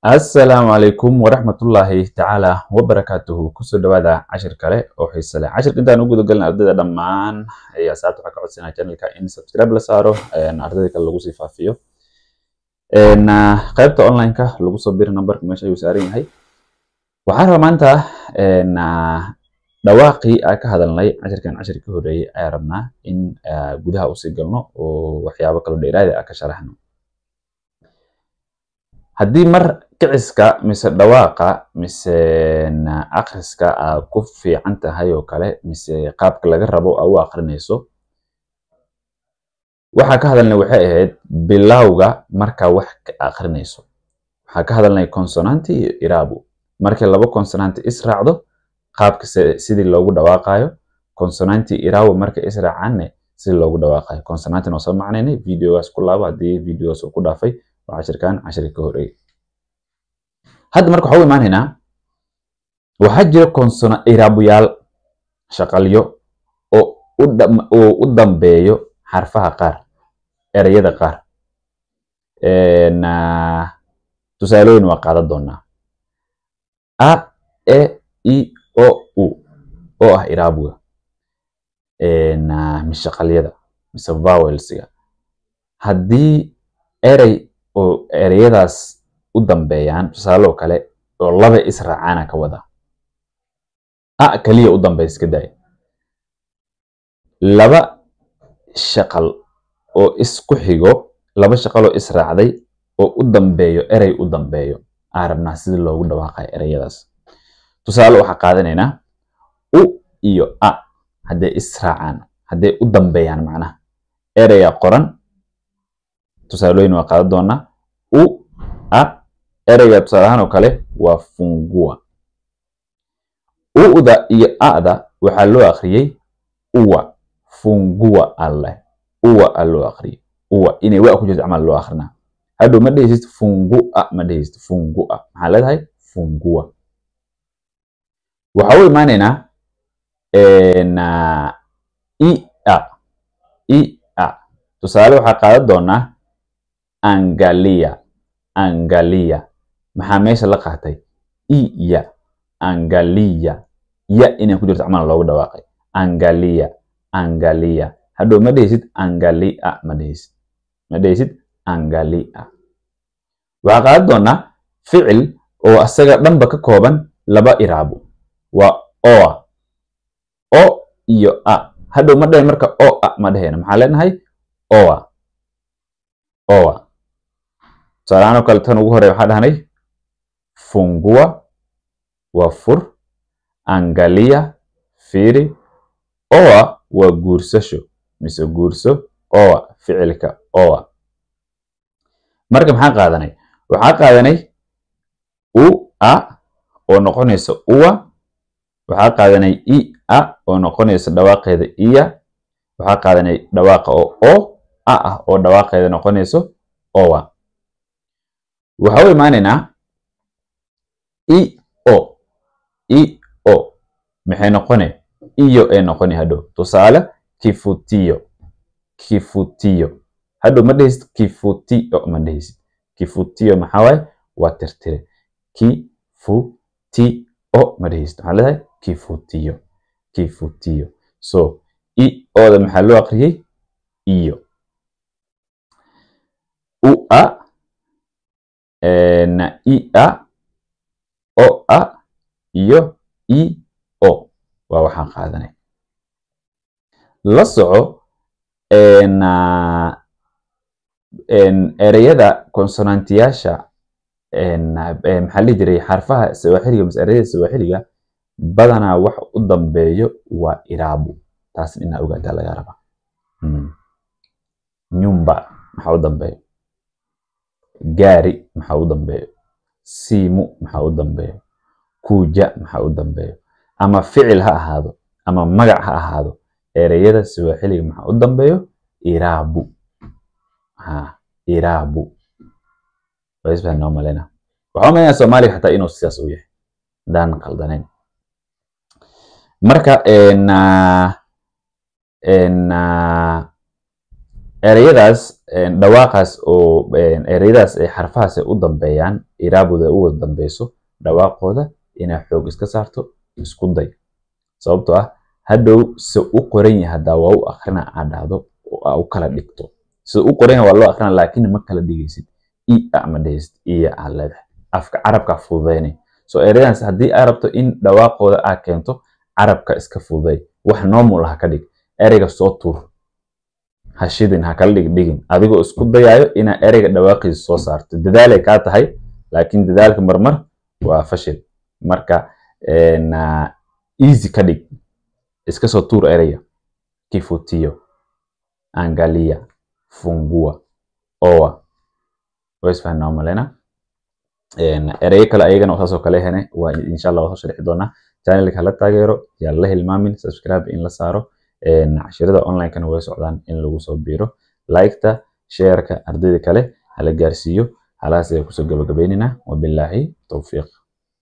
Assalaamu calaykum waraxmatullaahi tacaala wabarakaatuhu. Kusoo dhawaada cashir kale oo xiise leh. Cashirka intaan u guda galin, ardayda dhammaan ee asxaabta waxaa ka codsanaya channelka in subscribe la saaro, ardayda kale lagu sii faafiyo. Qaybta online-ka lagu soo biri, numberka meesha ayuu saaran yahay. Waxaan rabaa maanta dhawaaqii aan ka hadalnay cashirkan, cashir ka horreeyay, ayaa rabnaa in gudaha usii galno oo waxyaabo kaloo dheeraada ah ka sharaxno. Haddii mar kiciska mise dhawaaqa mise akhriska aad ku fiican tahay oo kale, mise qaabka laga rabo aa u akrinayso, waxaa ka hadalnay waxay ahayd bilowga markaa wax ka akrinayso. Waxaa ka hadalnay consonanti iyo irabu. Markii laba consonanti israacdo, qaabka sidii loogu dhawaaqayo, consonanti irabu markay israacaanne sidii loogu dhawaaqayo. Consonantina waa soo macnaynay, videogaas ku laabo haddii videogaas uu ku dhaafay, waa cashirkan cashirka ka horreeyay. Hadda marka waxaa u imaanaynaa, waxaa jira iraabuyaal, shaqalyo oo u dambeeyo xarfaha qaar, ereyada qaar. Tusaalooyin waa qaadan doonaa. A, E, I, O, U oo ah iraabuga mise shaqalyada mise vowelsiga, haddii erey oo ereyadaas u dambeeyaan, tusaale oo kale, oo laba israacaana ka wada, a kaliya u dambeya iska daaya, laba shaqal oo isku xigo, laba shaqal oo israacday oo u dambeeyo erey u dambeeyo, aan rabnaa sidii loogu dhawaaqayo ereyadaas. Tusaale waxaa qaadanaynaa u iyo a hadday israacaan, hadday u dambeeyaan, macnaha ereya qoran. Tusaalooyin waa qaadan doonaa. U, a, ereyga tusaale ahaan oo kale waa fungua. U'da iyo a'da waxaa loo akhriyey uwa, fungua alleh, uwa a loo akhriyey, uwa inay wa ku jirto camal loo akrinaa. Hadhow ma dhehaysid fungua, ma dhehaysid fungua, maxaa leedahay? Fungua. Waxaa u imaanaynaa i a, i a. Tusaale waxaa qaadan doonaa angalia, angalia. Maxaa meesha la qaatay? Iya, angalia, ya inay ku jirto camal loogu dhawaaqay. Angalia, angalia. Hadhow ma dhehaysid angalia, ma dhehaysid, ma dhehaysid angalia. Waxaa qaadan doonaa ficil oo asaga dhanba ka kooban laba iraabo, waa oa, o iyo a. Hadhow ma dhehen marka o a, ma dhehayna, maxaa leenahay? Oa, oa. Tusaale ahaan oo kale, tan ugu horey waxaa dhahnay fungua, waa fur, angalia fiiri, oa waa guursasho mise guurso, oa ficilka oa. Marka maxaa qaadanay? Waxaa qaadanay u a oo noqonaysa uwa, waxaa qaadanay i a oo noqonaysa dhawaaqeeda iya, waxaa qaadanay dhawaaqa oo o a ah oo dhawaaqeeda noqonayso owa. Waxaa u imaanaynaa i o, i o maxay noqone? Iyo ay noqoni hadhow. Tusaale kifutiyo, kifutiyo. Hadhow ma dhehaysid kifutiyo, ma dhehaysid kifutiyo. Maxaa waaye? Waa tirtire. Kifutiyo ma dhehaysid, maxaa leedahay? Kifutiyo, kifutiyo. So i ooda maxaa loo aqriyey? Iyo. U a, i a, o a iyo i o waa waxaan qaadanay. La soco, ereyada konsonantiyaasha, maxaa la dhihi jiray, xarfaha sawaaxiliga mise ereyada sawaaxiliga badanaa wax u dambeeyo waa iraabu. Taas inaa ogaataa laga rabaa. Nyumba maxaa u dambeeyo? Gaari maxaa u dambeeyo? Simu maxaa u dambeeyo? Kuja maxaa u dambeeyo? Ama ficil ha ahaado ama magac ha ahaado, ereyada sawaaxiliga maxaa u dambeeyo? Iraabu. Ha, iraabu waa isfahan maleyna. Waxaa umaleynaya Soomaaliga xataa inuu sidaas u yahay haddaan qaldanayn. Marka ereyadaas Dhawaaqaas oo ereyadaas ay xarfahaas ay u dambeeyaan, iraabooda ay u wada dambeyso, dhawaaqooda inaa xoog iska saarto isku day, sababtoo ah hadhow se u qoran yahay haddaa waa u akhrina aad dhahdo oo aa u kala dhigto sida u qoran yahay waa loo akhrina, laakiin ma kala dhigaysid, i a ma dhehaysid, iya aad leedahay, afka carabka fududaynay. So ereyadaas haddii aad rabto in dhawaaqooda aad keento, carabka iska fududay, wax normal ah ka dhig, ereyga soo tuur, ha shidin, ha kala dhigdhigin adigoo isku dayayo inaa ereyga dhawaaqiisa soo saarto. Dadaalay kaa tahay, laakiin dadaalka marmar waa fashil. Marka easy ka dhig, iska soo tuur ereyga. Kifutio, angalia, fungua, oa, waa isfahanaa maleyna. Ereyo kale ayagana saas oo kale hene waa insha Allah waa soo sharxi doonaa. Channelka hala taageero, yaan la hilmaamin subscribe in la saaro. Cashirada online-kana way socdaan, in lagu soo biiro, like-ta, share-ka ardayda kale hala gaarsiiyo. Halaas ayaa kusoo gabagabaynaynaa. Wabilaahi towfiiq.